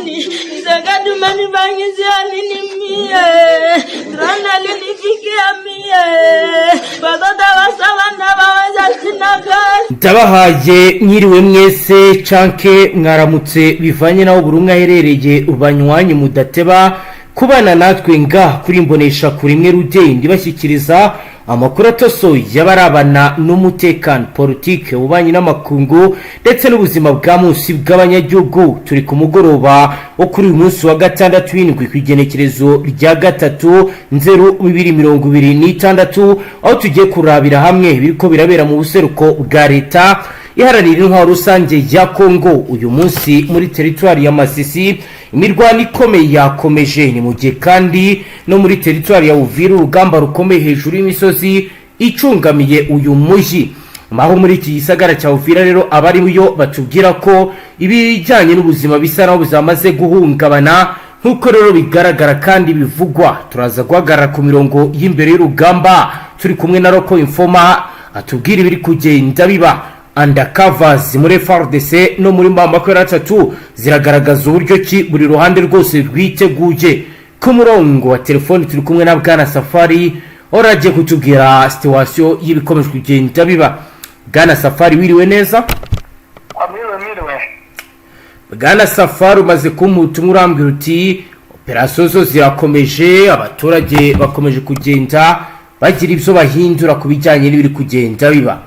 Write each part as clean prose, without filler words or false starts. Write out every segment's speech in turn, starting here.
nini? Mzee umenifanyizia nini mie? Drone linifikia mie, watoto wasaba na waweza, sina kazi. Ndabahaye mwiriwe mwese canke mwaramutse, bivanye naho buri umwe aherereye. Banywanyi mudateba kubana natwe nga kuri Mbonesha kuri imwe rugendo, bashyikiriza amakuru atosoye y'abarabana n'umutekano, politike, ububanyi n'amakungu ndetse n'ubuzima bwa munsi bw'abanyagihugu. Turi ku mugoroba wo kuri uyu munsi wa gatandatu w'indwi, ku igenekerezo rya 3 Nzero 2026, aho tugiye kurabira hamwe ibiriko birabera mu buseruko bwa Leta Iharanira Intwaro Rusange ya Kongo. Uyu munsi muri teritwari ya Masisi imirwano ikomeye yakomeje. Ni mu gihe kandi no muri teritwari ya Uvira urugamba rukomeye hejuru y'imisozi icungamiye uyu mujyi. Aho muri iki gisagara cya Uvira rero, abariyo batubwira ko ibijyanye n'ubuzima bisa naho bizamaze guhungabana, nk'uko rero bigaragara kandi bivugwa. Turaza guhagarara ku mirongo y'imbere y'urugamba turi kumwe na local informer, atubwira ibiri kugenda biba. Undercovers muri FARDC no muri M23 ziragaragaza uburyo ki buri ruhande rwose rwiteguye. Ku murongo wa telefoni turi kumwe na Bwana Safari, agiye kutubwira situation y'ibikomeje kugenda biba. Bwana Safari, wiriwe neza? Mwiriwe, mwiriwe. Bwana Safari, umaze kumpa ubutumwa, urambwira uti operasiyo zo zirakomeje, abaturage bakomeje kugenda bagira ibyo bahindura ku bijyanye n'ibiri kugenda biba.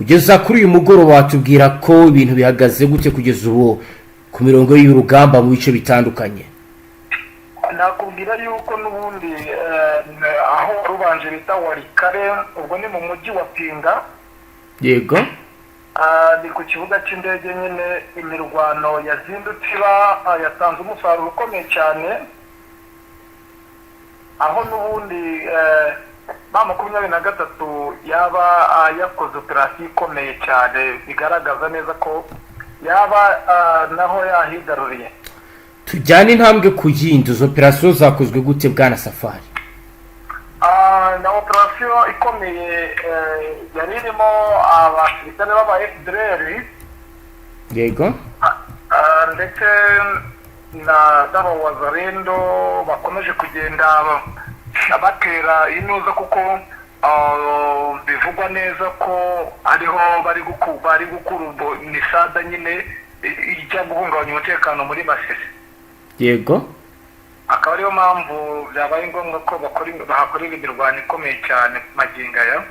Kugeza kuri uyu mugoroba watubwira ko ibintu bihagaze gute kugeza ubu ku mirongo y'urugamba mu bice bitandukanye? Nakubwira yuko n'ubundi aho rubanje bita Warikare, ubwo ni mu mujyi wa Pinga. Ni ku kibuga cy'indege nyine, imirwano yazindutse iba, yatanze umusaruro ukomeye cyane, aho n'ubundi M23 yaba yakoze operasiyo ikomeye cyane, bigaragaza neza ko yaba naho yahigaruriye. Tujyane intambwe ku yindi. Izo operasiyo zakozwe gute, Bwana Safari? Na operasiyo ikomeye yari irimo abasirikare b'aba FDLR ndetse na n'abawazarendo bakomeje kugenda batera inuza, kuko bivugwa neza ko ariho bari gukura ubwo misada nyine ijya guhungabanya umutekano muri Masisi. Akaba ariyo mpamvu byabaye ngombwa ko bahakorera imirwano ikomeye cyane magingo aya.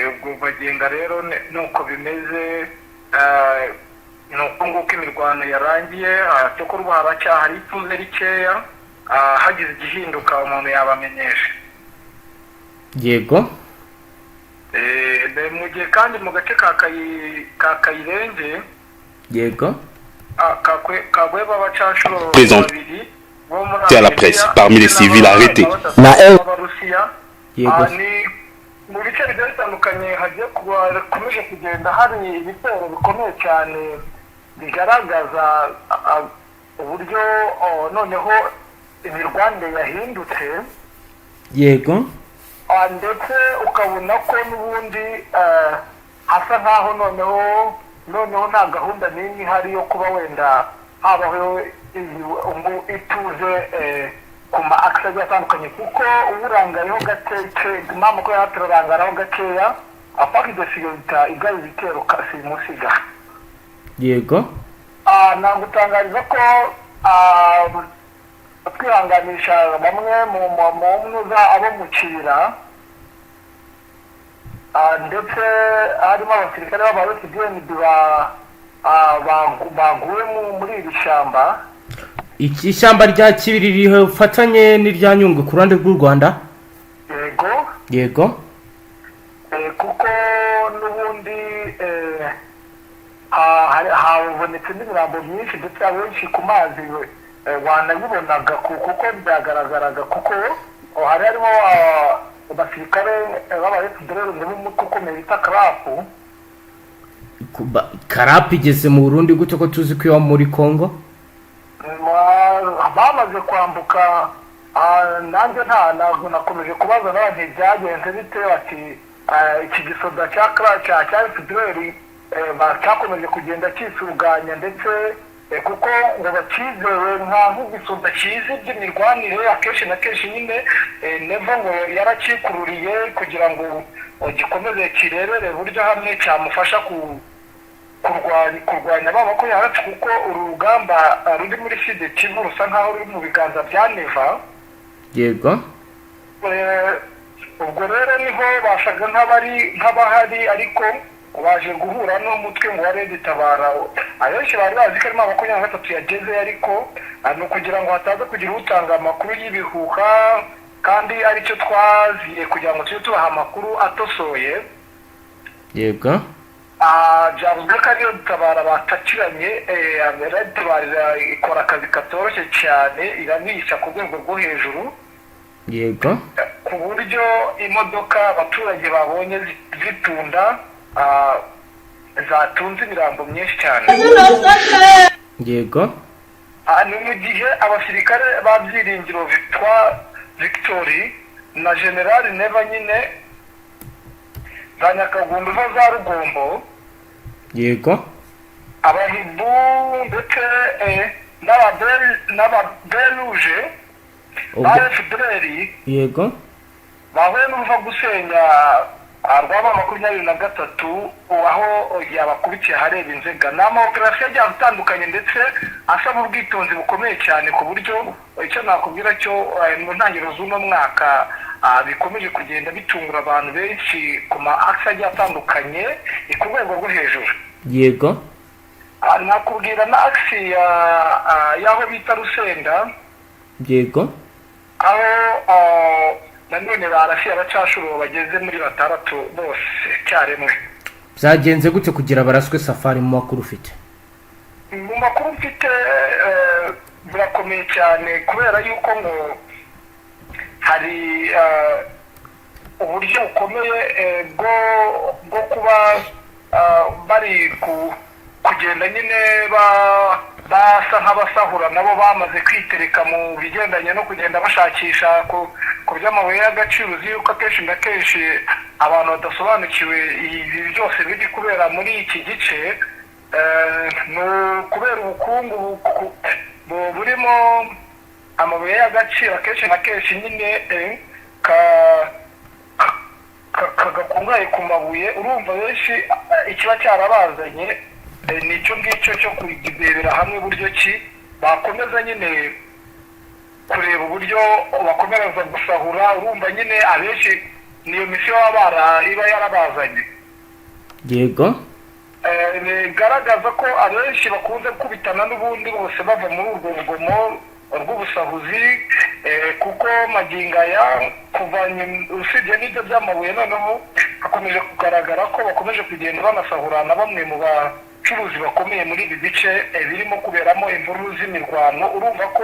Ubwo magingo rero nuko bimeze, ni uko nguko imirwano yarangiye. Cyokora ubu haracyahari ituze rikeya. Hagize igihinduka umuntu yabamenyesha. Mu gihe kandi mu gace ka Kayirenge kagweba abacanshuro Présenté babiri bo muri à la presse parmi les civils arrêtés. Na b'Abarusiya. Ni mu bice bigiye bitandukanye hagiye kuba hakomeje kugenda hari ibitero bikomeye cyane, bigaragaza uburyo noneho imirwanire yahindutse. Ndetse ukabona ko n'ubundi hasa nkaho noneho nta gahunda n'imwe ihari yo kuba wenda habaho ngo ituze ku ma akisi agiye atandukanye, kuko uburangayeho gake, impamvu ko yari turarangaraho gakeya, apaki de ihita igaba ibitero simusiga. Nagutangariza ko twihanganisha bamwe mu mnuza abo mu Kibira, ndetse harimo abasirikare b'aba FDNB baguye muri iri shyamba. Iki ishyamba rya Kibiri rifatanye n'irya Nyungwe ku ruhande rw'u Rwanda? Yego. Kuko n'ubundi habonetse n'imirambo myinshi, ndetse abenshi ku mazi wanayibonaga kuko byagaragaraga, kuko hari harimo abasirikare b'aba FDLR ngo b'umutwe ukomeye bita Karapu. Karapu igeze mu Burundi gute, ko tuzi ko iba muri Congo? Bamaze kwambuka, nanjye ntabwo nakomeje kubaza n'abantu byagenze bite, bati iki gisoda cya FDLR cyakomeje kugenda kisuganya, ndetse Kuko ngo bakizewe nka nk'igisumba cyiza by'imirwanire. Akenshi na kenshi nyine Neva ngo yarakikururiye kugira ngo gikomeze kirebere buryo hamwe cyamufasha ku kurwanya baba ko yaratse, kuko uru rugamba ruri muri Sud Kivu rusa nkaho ruri mu biganza bya Neva. Ubwo rero niho basaga nk'abari nk'abahari, ariko baje guhura n'umutwe ngo wa RED Tabara. Abenshi bari bazi ko arimo 23 yageze, ariko ni ukugira ngo hataza kugira utanga amakuru y'ibihuha, kandi aricyo twaziye kugira ngo tujye tubaha amakuru atosoye. Byavuzwe ko ariyo Tabara batakiranye. Tabara ikora akazi katoroshye cyane, irabica ku rwego rwo hejuru, ku buryo imodoka abaturage babonye zitunda, zatunze imirambo myinshi cyane. Ni mu gihe abasirikare ba Byiringiro Victoire Victory na General Neva nyine za Nyakagumbi zo za Rugombo, abahibu ndetse n'ababeruje ba FDLR bahuye n'uruva gusenya rwaba 23, aho yabakubitiye ahareba inzega. Ni ama opérations agiye atandukanye ndetse asaba ubwitonzi bukomeye cyane, ku buryo icyo nakubwira cyo mu ntangiriro z'uno mwaka bikomeje kugenda bitungura abantu benshi ku ma axes agiye atandukanye ku rwego rwo hejuru. Nakubwira na axe y'aho bita Rusenda, aho nanone barasiye abacashuro bageze muri batandatu bose icyarimwe. Byagenze gute kugira baraswe, Safari, mu makuru ufite? Mu makuru mfite, birakomeye cyane, kubera yuko ngo hari uburyo bukomeye bwo kuba bari kugenda nyine basa nk'abasahura. Nabo bamaze kwitereka mu bigendanye no kugenda bashakisha ku by'amabuye y'agaciro. Uzi yuko akenshi na kenshi abantu badasobanukiwe ibi byose biri kubera muri iki gice, ni ukubera ubukungu burimo amabuye y'agaciro. Akenshi na kenshi nyine gakungahaye ku mabuye. Urumva benshi ikiba cyarabazanye ni icyo ngicyo cyo kurebera hamwe buryo ki bakomeza nyine kureba uburyo bakomereza gusahura. Urumva nyine abenshi niyo mission baba bara iba yarabazanye. Bigaragaza ko abenshi bakunze gukubitana n'ubundi bose bava muri urwo rugomo rw'ubusahuzi, kuko magingo aya kuva usibye n'ibyo by'amabuye, noneho hakomeje kugaragara ko bakomeje kugenda banasahura na bamwe mu bacuruzi bakomeye muri ibi bice birimo kuberamo imvururu z'imirwano. Urumva ko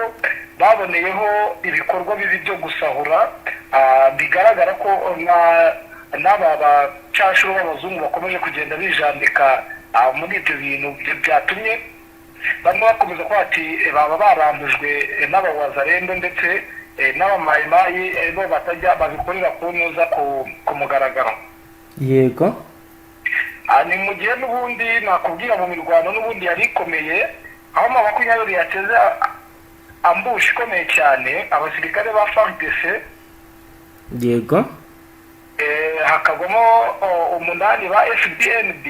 baboneyeho ibikorwa bibi byo gusahura. Bigaragara ko n'aba bacashuro b'abazungu bakomeje kugenda bijandika muri ibyo bintu byatumye bamwe bakomeza kuba ati baba barandujwe n'abawazarendo ndetse n'abamayimayi bo batajya babikorera ku ntuza ku mugaragaro. Ni mu gihe n'ubundi nakubwira mu mirwano n'ubundi yari ikomeye, aho mu 20 yateze ambush ikomeye cyane abasirikare ba FARDC, hakagwamo umunani ba FDNB,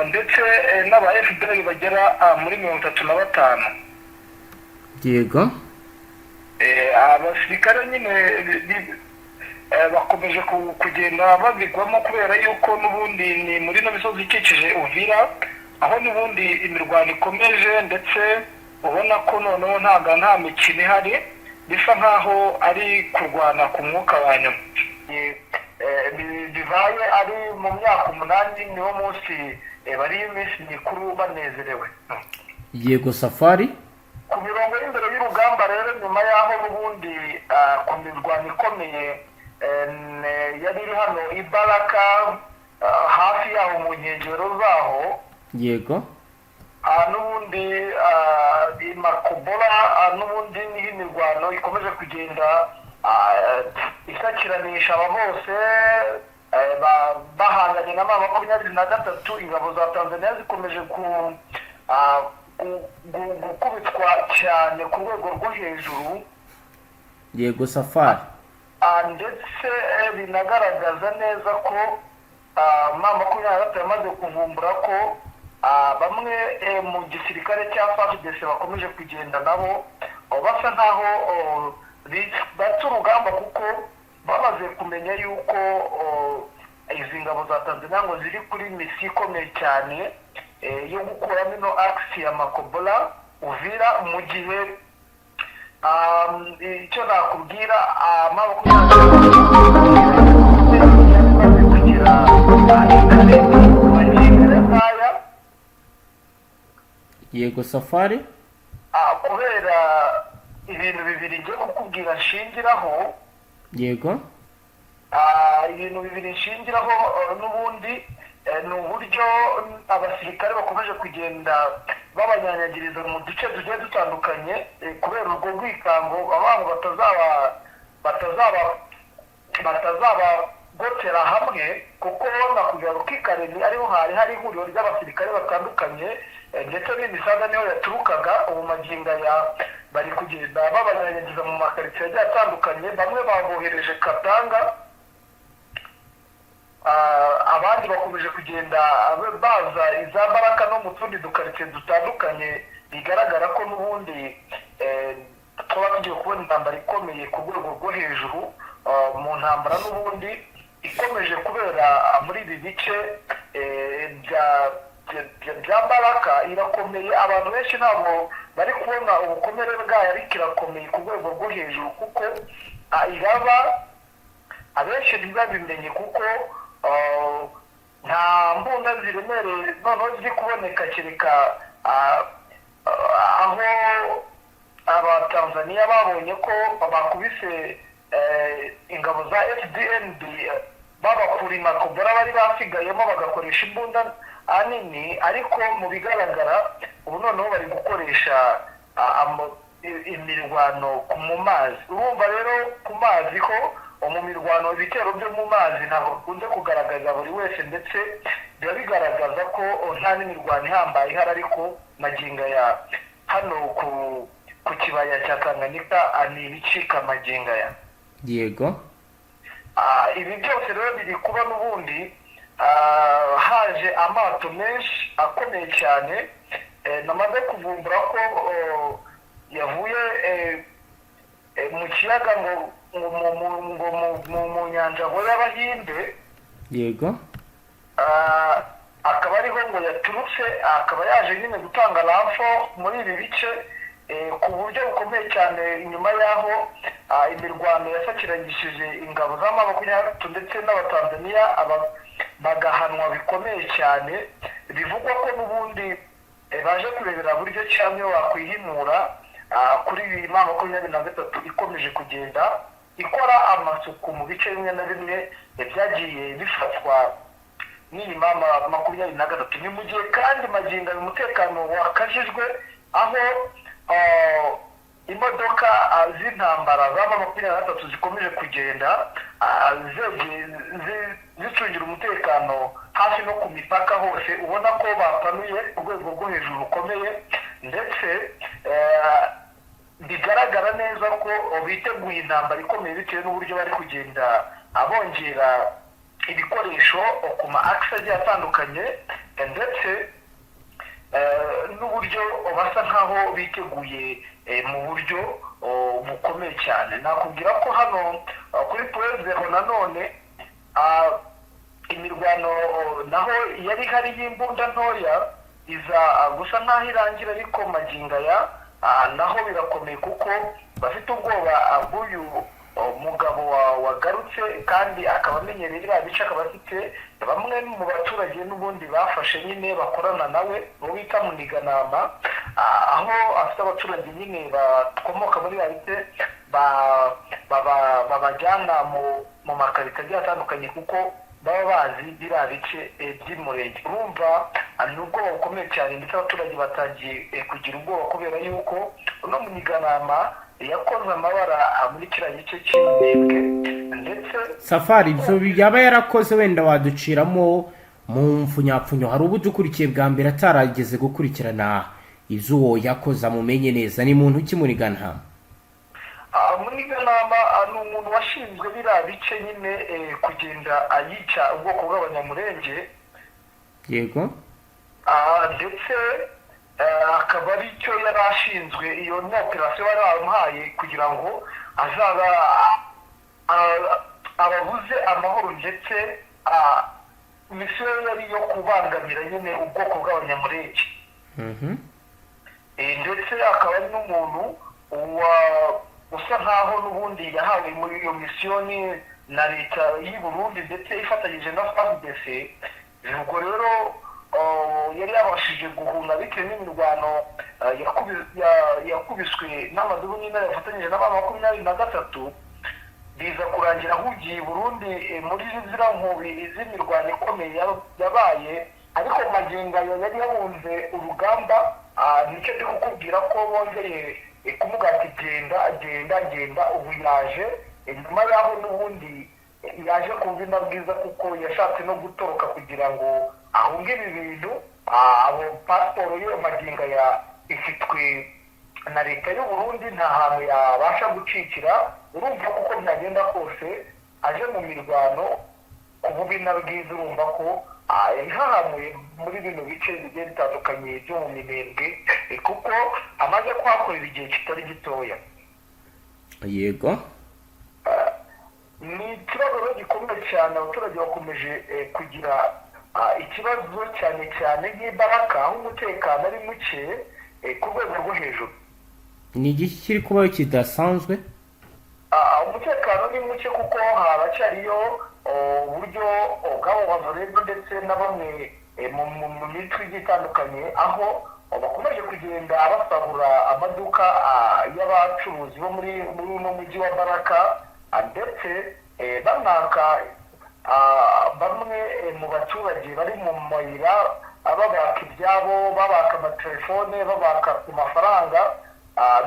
ndetse n'aba FDL bagera muri 35. Abasirikare nyine bakomeje kugenda babigwamo, kubera yuko n'ubundi ni muri ino misozi ikikije Uvira, aho n'ubundi imirwano ikomeje, ndetse ubona ko noneho ntabwo nta mikino ihari, bisa nkaho ari kurwana ku mwuka wa nyuma. Bibaye ari mu myaka 8, niwo munsi bari iminsi mikuru banezerewe. Yego, Safari. Ku mirongo y'imbere y'urugamba rero, nyuma y'aho n'ubundi ku mirwano ikomeye yari iri hano i Baraka, hafi yaho mu nkengero zaho, n'ubundi i Makobora, n'ubundi niho imirwano ikomeje kugenda isakiranisha aba bose. Bahanganye na M23. Ingabo za Tanzania zikomeje gukubitwa cyane ku rwego rwo hejuru. Yego, Safari. Ndetse binagaragaza neza ko M23 yamaze kuvumbura ko bamwe mu gisirikare cya FARDC bakomeje kugenda nabo basa nkaho batse urugamba, kuko bamaze kumenya yuko izi ngabo za Tanzania ngo ziri kuri mission ikomeye cyane yo gukuramo ino axe ya Makobola, Uvira. Mu gihe icyo nakubwira, M23 kugira magingo aya ngaya. Yego, Safari. Kubera ibintu bibiri ngiye kukubwira nshingiraho. Ibintu bibiri nshingiraho n'ubundi ni uburyo abasirikare bakomeje kugenda babanyanyagiriza mu duce tugiye dutandukanye kubera urwo rwikango abantu batazabagotera hamwe, kuko nakubwira ngo k'i Kalemie ariho hari hari ihuriro ry'abasirikare batandukanye, ndetse n'imisaga niho yaturukaga. Ubu magingo aya bari kugenda babanyanyagiza mu makaritsiye agiye atandukanye. Bamwe babohereje Katanga, abandi bakomeje kugenda baza iza Baraka no mu tundi dukaritsiye dutandukanye. Bigaragara ko n'ubundi tuba tugiye kubona intambara ikomeye ku rwego rwo hejuru, mu ntambara n'ubundi ikomeje kubera muri ibi bice bya Baraka. Irakomeye, abantu benshi ntabwo bari kubona ubukomere bwayo, ariko irakomeye ku rwego rwo hejuru, kuko iraba abenshi ntibabimenye, kuko nta mbunda ziremereye noneho ziri kuboneka, kereka aho Abatanzaniya babonye ko bakubise ingabo za FDNB, babakura Makobola bari basigayemo, bagakoresha imbunda nini. Ariko mu bigaragara ubu noneho bari gukoresha imirwano mu mazi. Urumva rero ku mazi ho mu mirwano, ibitero byo mu mazi ntabwo bikunze kugaragaza buri wese, ndetse biba bigaragaza ko nta n'imirwano ihambaye ihari. Ariko magingo aya hano ku kibaya cya Tanganyika ni ibicika magingo aya. Ibi byose rero biri kuba n'ubundi haje amato menshi akomeye cyane namaze kuvumbura ko yavuye mu kiyaga ngo mu nyanja ngo y'Abahinde. Akaba ariho ngo yaturutse, akaba yaje nyine gutanga renfort muri ibi bice ku buryo bukomeye cyane, inyuma y'aho imirwano yasakiranyishije ingabo za M23 ndetse n'Abatanzaniya, bagahanwa bikomeye cyane. Bivugwa ko n'ubundi baje kurebera buryo cyangwa wakwihimura kuri iyi M23 ikomeje kugenda ikora amasuku mu bice bimwe na bimwe byagiye bifatwa n'iyi M23. Ni mu gihe kandi magingo aya umutekano wakajijwe, aho imodoka z'intambara za M23 zikomeje kugenda zicungira umutekano hafi no ku mipaka hose. Ubona ko bapanuye urwego rwo hejuru rukomeye, ndetse bigaragara neza ko biteguye intambara ikomeye, bitewe n'uburyo bari kugenda bongera ibikoresho ku ma axe agiye atandukanye, ndetse n'uburyo basa nkaho biteguye mu buryo bukomeye cyane. Nakubwira ko hano kuri Point Zéro nanone imirwano naho yari ihari y'imbunda ntoya iza gusa nkaho irangira, ariko magingo aya naho birakomeye, kuko bafite ubwoba bw'uyu mugabo wagarutse kandi akaba amenyereye biriya bice, akaba afite bamwe mu baturage n'ubundi bafashe nyine bakorana nawe, uwo bita Muniganama, aho afite abaturage nyine bakomoka muri biriya bice babajyana mu makarito agiye atandukanye, kuko baba bazi biriya bice by'umurenge. Urumva ni ubwoba bukomeye cyane, ndetse abaturage batangiye kugira ubwoba kubera yuko uno Muniganama yakoze amabara muri kiriya gice cy'Iminembwe ndetse Safari, ibyo yaba yarakoze wenda waduciramo mu mfunyapfunyo? Hari ubu dukurikiye bwa mbere atarageze gukurikirana iby'uwo yakoze, amumenye neza. Ni muntu ki Muniganama? Muniganama ni umuntu washinzwe biriya bice nyine, kugenda ayica ubwoko bw'Abanyamurenge. Ndetse akaba ari cyo yari ashinzwe. Iyo ni operasiyo bari bamuhaye kugira ngo azaba ababuze amahoro, ndetse misiyo ye yari iyo kubangamira nyine ubwoko bw'Abanyamurenge. Ndetse akaba ari n'umuntu wa usa nkaho n'ubundi yahawe muri iyo misiyoni na leta y'i Burundi, ndetse ifatanyije na FARDC. Ubwo rero yari yabashije guhunga bitewe n'imirwano yakubiswe n'amadubu nyine yafatanyije n'abantu 23, biza kurangira ahugiye i Burundi muri ziriya nkubi z'imirwano ikomeye yabaye. Ariko magingo ayo yari yahunze urugamba. Nicyo ndi kukubwira ko bongeye kumubwira ati: "Genda, genda, genda." Ubu yaje nyuma y'aho n'ubundi yaje ku bwiza, kuko yashatse no gutoroka kugira ngo ahunge ibi bintu. Abo pasiporo ye magingo aya ifitwe na leta y'u Burundi, nta hantu yabasha gucikira. Urumva ko uko byagenda kose aje mu mirwano ku bubi na bwiza, urumva ko yahahamuye muri bino bice bigiye bitandukanye byo mu Minembwe, kuko amaze kuhakorera igihe kitari gitoya. Ni ikibazo rero gikomeye cyane. Abaturage bakomeje kugira ikibazo, cyane cyane nk'imbaraga aho umutekano ari muke ku rwego rwo hejuru. Ni igiki kiri kubaho kidasanzwe? Umutekano ni muke kuko haracyariyo uburyo bw'abo bavurerwa, ndetse na bamwe mu mitwe igiye itandukanye, aho bakomeje kugenda basahura amaduka y'abacuruzi bo muri uno mujyi wa Baraka, ndetse banaka bamwe mu baturage bari mu mayira, babaka ibyabo, babaka amatelefone, babaka ku mafaranga,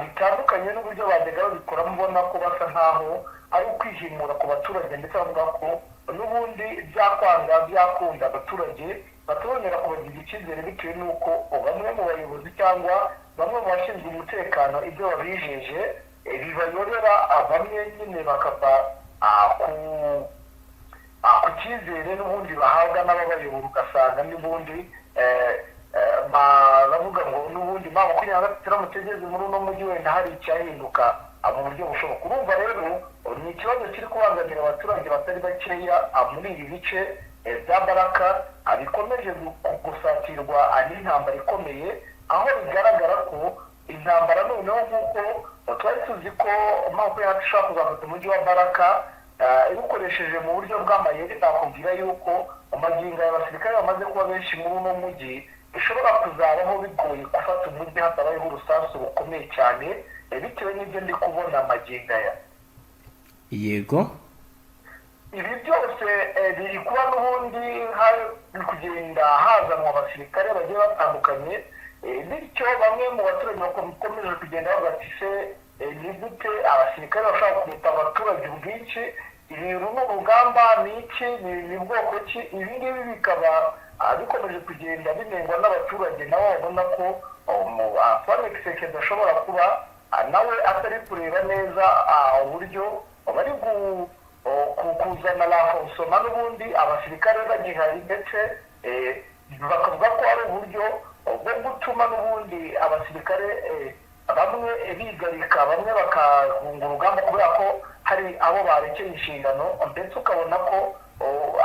bitandukanye n'uburyo bajyaga babikoramo. Ubona ko basa nkaho ari ukwihimura ku baturage, ndetse bavuga ko n'ubundi byakwanga byakunda abaturage batongera kubagirira icyizere, bitewe n'uko bamwe mu bayobozi cyangwa bamwe mu bashinzwe umutekano ibyo babijeje bibayobera, bamwe nyine bakava ku cyizere n'ubundi bahabwa n'ababayobora, ugasanga n'ubundi baravuga ngo n'ubundi M23 iramutse igeze muri uno mujyi wenda hari icyahinduka mu buryo bushoboka. Urumva rero ni ikibazo kiri kubangamira abaturage batari bakeya muri ibi bice bya Baraka, bikomeje gusatirwa n'intambara ikomeye, aho bigaragara ko intambara noneho, nk'uko twari tuzi ko M23 ishobora kuzafata umujyi wa Baraka iwukoresheje mu buryo bw'amayeri, nakubwira yuko magingo aya abasirikare bamaze kuba benshi muri uno mujyi, bishobora kuzabaho bigoye gufata umujyi hatabayeho urusasu rukomeye cyane, bitewe n'ibyo ndi kubona magingo aya. Ibi byose biri kuba n'ubundi hari kugenda hazanwa abasirikare bagiye batandukanye, bityo bamwe mu baturage bakomeje kugenda bavuga ati: "Se ni gute abasirikare bashobora kuruta abaturage ubwinshi? Ibi uru ni urugamba, ni iki? Ni bwoko ki?" Ibi ngibi bikaba bikomeje kugenda binengwa n'abaturage, nabo babona ko Antoine Tshisekedi ashobora kuba nawe atari kureba neza uburyo bari kuzana renforcement n'ubundi abasirikare bagihari, ndetse bakavuga ko ari uburyo bwo gutuma n'ubundi abasirikare bamwe bigarika, bamwe bakahunga urugamba kubera ko hari abo barekeye inshingano, ndetse ukabona ko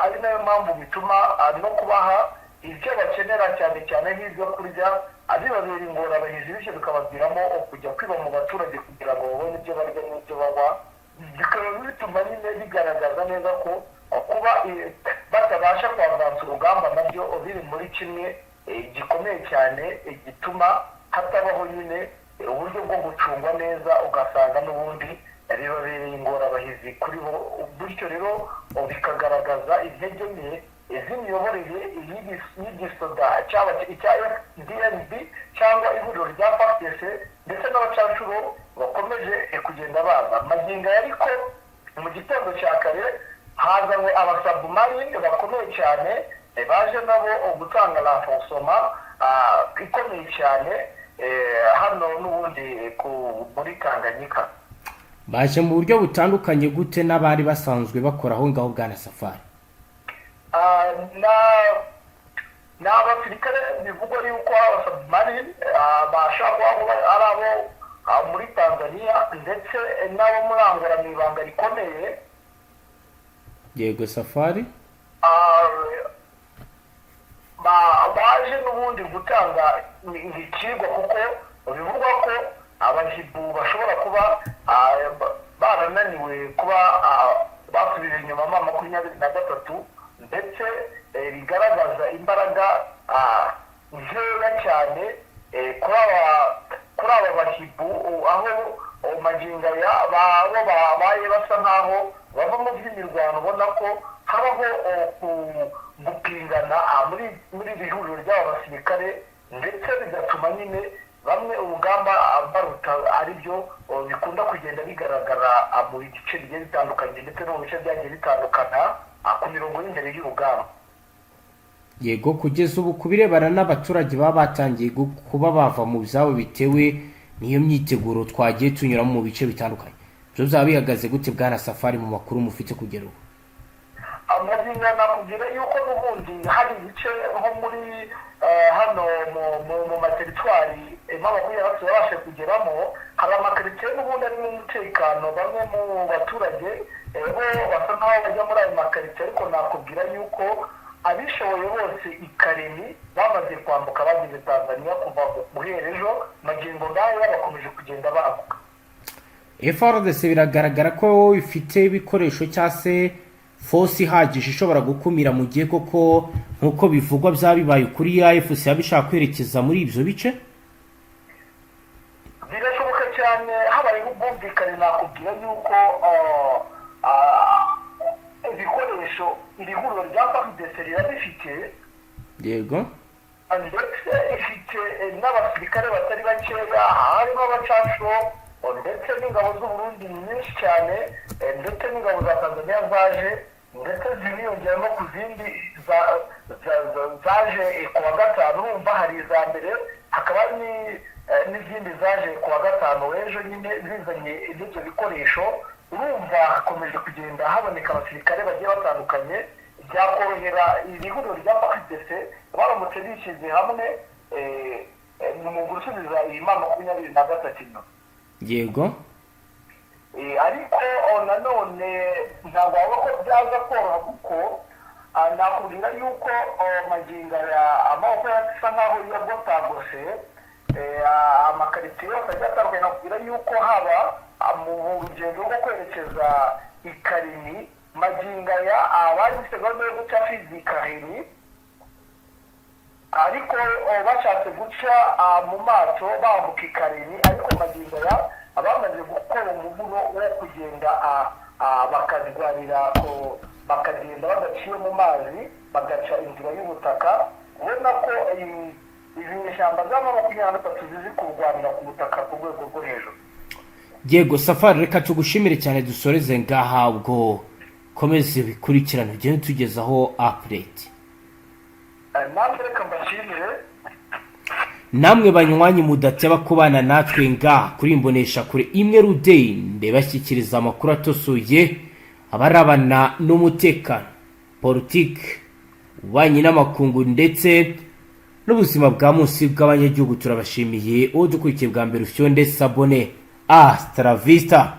ari nayo mpamvu bituma no kubaha ibyo bakenera, cyane cyane nk'ibyo kurya, bibabera ingorabahizi, bityo bikabaviramo kujya kwiba mu baturage kugira ngo babone ibyo barya n'ibyo banywa. Bikaba bituma nyine bigaragaza neza ko kuba batabasha kwavansa urugamba nabyo biri muri kimwe gikomeye cyane gituma hatabaho nyine uburyo bwo gucungwa neza, ugasanga n'ubundi bibabereye ingorabahizi kuri bo. Bityo rero bikagaragaza intege nke z'imiyoborere y'igisoda, cyaba icya FDNB cyangwa ihuriro rya FARDC, ndetse n'abacancuro bakomeje kugenda baza magingo aya. Ariko mu gitondo cya kare Hazanywe abasubmarine bakomeye cyane, baje nabo gutanga renforcement ikomeye cyane hano n'ubundi muri Tanganyika. Baje mu buryo butandukanye gute n'abari basanzwe bakora aho ngaho, bwana Safari? Ni abasirikare bivugwa yuko abasubmarine bashobora kuba ari abo muri Tanzania ndetse n'abo muri Angola mu ibanga rikomeye. Yego, Safari. Baje n'ubundi gutanga ikigwa, kuko bivugwa ko abahibu bashobora kuba barananiwe kuba basubira inyuma M23, ndetse bigaragaza imbaraga nkeya cyane kuri aba bahibu, aho magingo aya bo babaye basa nkaho bava mu by'imirwano. Ubona ko habaho gupingana muri iri huriro ry'aba basirikare, ndetse bigatuma nyine bamwe urugamba baruta, aribyo bikunda kugenda bigaragara mu bice bigiye bitandukanye, ndetse no mu bice byagiye bitandukana ku mirongo y'imbere y'urugamba. Yego, kugeza ubu ku birebana n'abaturage baba batangiye kuba bava mu byabo bitewe n'iyo myiteguro twagiye tunyuramo mu bice bitandukanye, byo byaba bihagaze gute, bwana Safari, mu makuru mufite kugera ubu? Amazina nakubwira yuko n'ubundi hari ibice nko muri hano mu materitwari M23 yabashe kugeramo, hari amakaritsiye n'ubundi arimo umutekano. Bamwe mu baturage bo basa nkaho bajya muri ayo makaritsiye, ariko nakubwira yuko abishoboye bose i Karemi bamaze kwambuka bageze Tanzania kuva guhera ejo. Magingo ngaya bakomeje kugenda bambuka. FARDC biragaragara ko ifite ibikoresho cyangwa se force ihagije ishobora gukumira mu gihe koko nk'uko bivugwa byaba bibaye ukuri, AFC yaba ishaka kwerekeza muri ibyo bice? Birashoboka cyane habayeho ubwumvikane. Nakubwira yuko ibikoresho iri huriro rya FARDC rirabifite. Ndetse ifite n'abasirikare batari bakeya, harimo abacancuro, ndetse n'ingabo z'Uburundi nyinshi cyane, ndetse n'ingabo za Tanzania zaje, ndetse ziriyongera no ku zindi zaje ku wa gatanu. Urumva hari iza mbere, hakaba n'izindi zaje ku wa gatanu w'ejo nyine zizanye n'ibyo bikoresho. Urumva hakomeje kugenda haboneka abasirikare bagiye batandukanye. Byakorohera iri huriro rya FARDC baramutse bishyize hamwe mu gusubiza iyi M23 inyuma. Ariko nanone ntabwo wavuga ko byaza koroha, kuko nakubwira yuko magingo aya amaboko asa nkaho yagotagose amakaritsiye yose agiye atandukanye. Nakubwira yuko haba mu rugendo rwo kwerekeza i Karimi, magingo aya abari bafite gahunda yo guca Fizi Karimi, ariko bashatse guca mu mato bambuka i Karimi, ariko magingo aya abamaze gukora umuvuno wo kugenda bakazirwanira bakagenda badaciye mu mazi, bagaca inzira y'ubutaka. Ubona ko izi nyeshyamba za M23 zizi kurwanira ku butaka ku rwego rwo hejuru. Yego Safari, reka tugushimire cyane, dusoreze ngaha. Ubwo komeze bikurikirane, ugende tugezaho update. Nanjye reka mbashimire. Namwe banywanyi mudateba kubana natwe ngaha kuri imbonesha kure imwe rudende, bashyikiriza amakuru atosoye abarabana n'umutekano, politiki, ububanyi n'amakungu ndetse n'ubuzima bwa munsi bw'abanyagihugu, turabashimiye. Uwo dukurikiye bwa mbere, ufyonde s'abonner. Hasta la vista.